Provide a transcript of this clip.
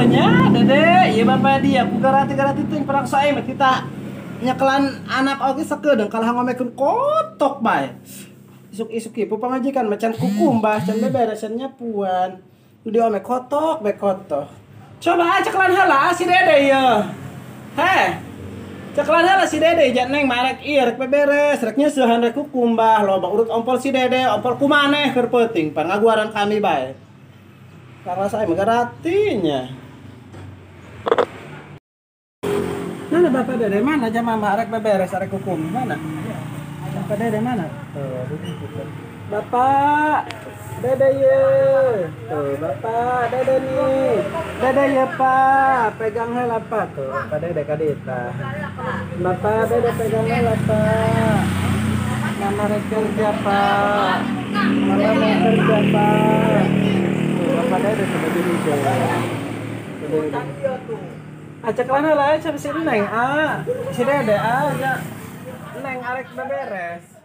Nya Dede, ieu bapak dia ku garati-garati teuing perang sae mah tita nyekelan anak oge sakedeung kalah ngomekeun kotok bae. Isuk-isuk ieu pamajikan macan kukumbah can beberes can nyapuan. Nu diome kotok bae kotok. Coba cekelan heula si Dede ieu. Heh. Cekelan heula si Dede ja neng marek ieu rek beberes, rek nyeusehan rek kukumbah, loba urut ompol si Dede, ompol kumaneh keur peuting pan ngaguaran kami bae. Karena saya menggeratinya. Mana Bapak Dede mana aja mama arek beberes arek hukum mana? Bapak Dede mana? Tuh, Bapak Dede ye. Tuh, Bapak Dede nih. Dede ye Pak, pegang heula Pak tuh. Bapak Dede kadita. Bapak Dede pegang heula Pak. Mama rek kerja Pak. Mama mau kerja Pak. Bapak Dede sudah jadi. Acak lana lah, siapa sih Neng? Ah, si Dede ah, ya. Neng arek beberes.